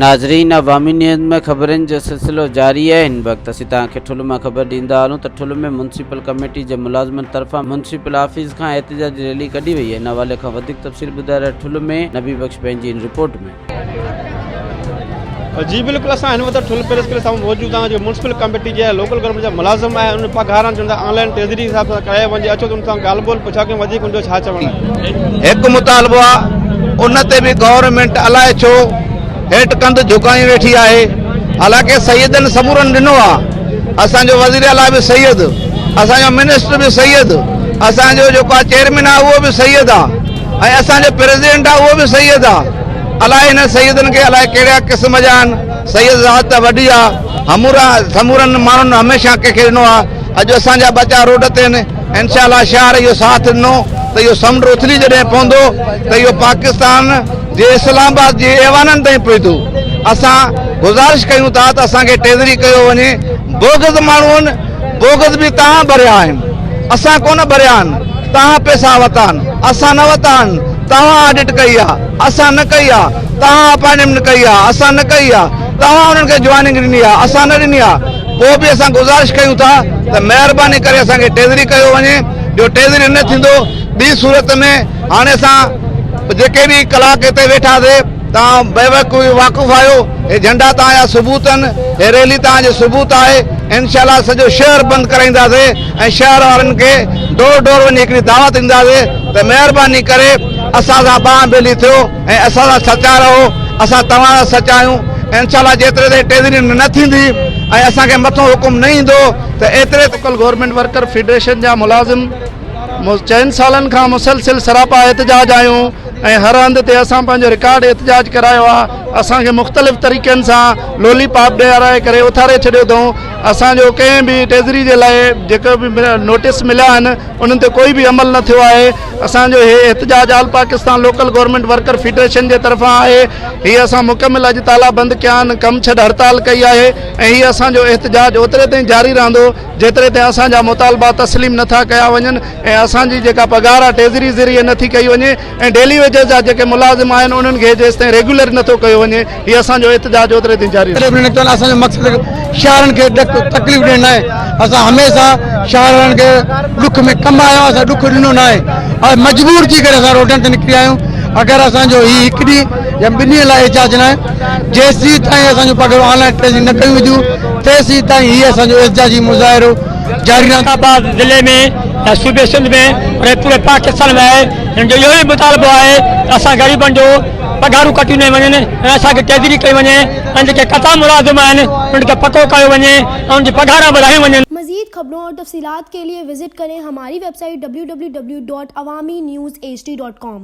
ناظرين عوامي نيوز ۾ خبرن جو سلسلو جاري آهي هن وقت اسين توهان کي ٺل مان خبر ڏيندا هلون ته ٺل ۾ ميونسپل ڪميٽي جي ملازمن طرفان ميونسپل آفيس کان احتجاجي ريلي ڪڍي وئي ان حوالي کان وڌيڪ تفصيل ٻڌائي رهيا ٺل ۾ نبي بخش پنهنجي هن رپورٽ ۾. جي بلڪل اسان هن وقت ٺل پريس ڪلب سامهون موجود آهيون جيڪي ميونسپل ڪميٽي جي لوڪل گورنمينٽ جا ملازم آهن انهن پگهارن چون ٿا آن لائن ٽريزري حساب سان ڪرايو وڃي اچو ته ان سان ڳالهه ٻولهه پڇا ڪيون وڌيڪ ان جو ڇا چوڻ آهي. هڪ مطالبو آ ان تي به گورنمينٽ الائي ڇو هيٺ ڪنڌ جهڪائي ويٺي آهي حالانڪه سيدن سمورن ڏنو آ اسان جو وزير اعليٰ به سيد اسان جو منسٽر به سيد اسان جو جيڪو آ چيئرمين آ اهو به سيد آ ۽ اسان جو پريزيڊنٽ آ اهو به سيد آ الائي هن سيدن کي الائي ڪهڙا قسم جا آهن سيد ذات ته وڏي آ همورا سمورن ماڻهن هميشه ڪنهن کي ڏنو آ اڄ اسان جا ٻچا روڊ تي آهن انشاء الله شهر اهو ساٿ ڏنو ته اهو سمنڊ اٿلي جڏهن پوندو ته اهو پاڪستان جي اسلام آباد جي ايوانن تائين پهتو اسان گذارش ڪيون ٿا ته اسان کي ٽيزري ڪيو وڃي بوگس ماڻهو آهن بوگس به تهان ڀريا آهن اسان ڪونه ڀريا آهن تهان پيسا وتا آهن اسان نه وتا آهن توهان آڊٽ ڪئي آهي اسان نه ڪئي آهي توهان اپائنٽمينٽ ڪئي آهي اسان نه ڪئي آهي توهان انهن کي جوائننگ ڏني آهي اسان نه ڏني آهي پوء به اسان گذارش ڪيون ٿا ته مهرباني ڪري اسان کي ٽيزري ڪيو وڃي جو ٽيزري نه ٿيندو ٻي صورت ۾ هاڻي اسان جيڪي به ڪلاڪ هتي ويٺاسي توهان بيوقوفي واقف آهيو هي جهنڊا توهان جا ثبوت آهن هي ريلي توهان جو ثبوت آهي انشاء الله سڄو شهر بند ڪرائينداسي ۽ شهر وارن کي ڊور ڊور وڃي هڪڙي دعوت ڏينداسي ته مهرباني ڪري اسان سان ٻانهن ٻيلي ٿيو ۽ اسان سان سچا رهو اسان توهان سان سچا آهيون انشاء الله جيتري تائين ٽيزري نه ٿيندي ۽ اسان کي مٿو حڪم نه ايندو ته ايتري لوڪل گورنمينٽ ورڪر فيڊريشن جا ملازم چئن سالن کان مسلسل سراپا احتجاج آهيون ۽ هر هنڌ تي اسان پنهنجو رڪارڊ احتجاج ڪرايو آهي اسان کي مختلف طريقن سان لولي پاپ ڏيارائي ڪري اٿاري ڇڏيو اٿئون اسان جو ڪنهن به ٽيزري جي لاء جيڪو به نوٽيس مليا آهن انهن تي ڪوئي به عمل نه ٿيو آهي اسان جو هي احتجاج all Pakistan local government worker federation جي طرفان آهي هي اسان مڪمل اڄ تالا بند ڪيا آهن ڪم ڇڏ هڙتال ڪئي آهي ۽ هي اسان جو احتجاج اوتري تائين جاري رهندو جيتري تائين اسان جا مطالبا تسليم نه ٿا ڪيا وڃن ۽ اسان جي جيڪا پگهار آهي ٽيزري ذريعي نه ٿي ڪئي وڃي ۽ ڊيلي ويجز جا جيڪي ملازم آهن انهن کي جيستائين ريگيولر نه ٿو ڪيو وڃي هي اسان جو احتجاج اوتري تائين جاري رهندو. اسان جو مقصد شهرن کي ڏک تڪليف ڏيڻ ناهي اسان هميشه شهرن کي ڏک ۾ ڪم آيا آهيون اسان ڏک ڏنو ناهي ۽ مجبور ٿي ڪري اسان روڊن تي نڪري آيا آهيون اگر اسان جو هي هڪ ڏينهن يا ٻن ڏينهن لاء احتجاج ناهي جيسين تائين اسان جون پگهارون آن لائن ٽريسنگ نه ڪيون وينديون تيسين تائين هي اسان جو احتجاجي مظاهرو جاري رهندو. آباد ضلعي ۾ يا صوبي سنڌ ۾ پر پوري پاڪستان ۾ آهي هن جو اهو ئي مطالبو آهي ته اسان غريبن جو پگهارون ڪٽيون نه وڃن ۽ اسان کي ٽيزري ڪئي وڃي ۽ جيڪي قطع ملازم آهن انهن کي پڪو ڪيو وڃي ۽ انهن جي پگهاران وڌايون وڃن. مزيد خبرون اور تفصيلات کے لئے وزٽ ڪرين ھماري web site www.awamiNewsHD.com.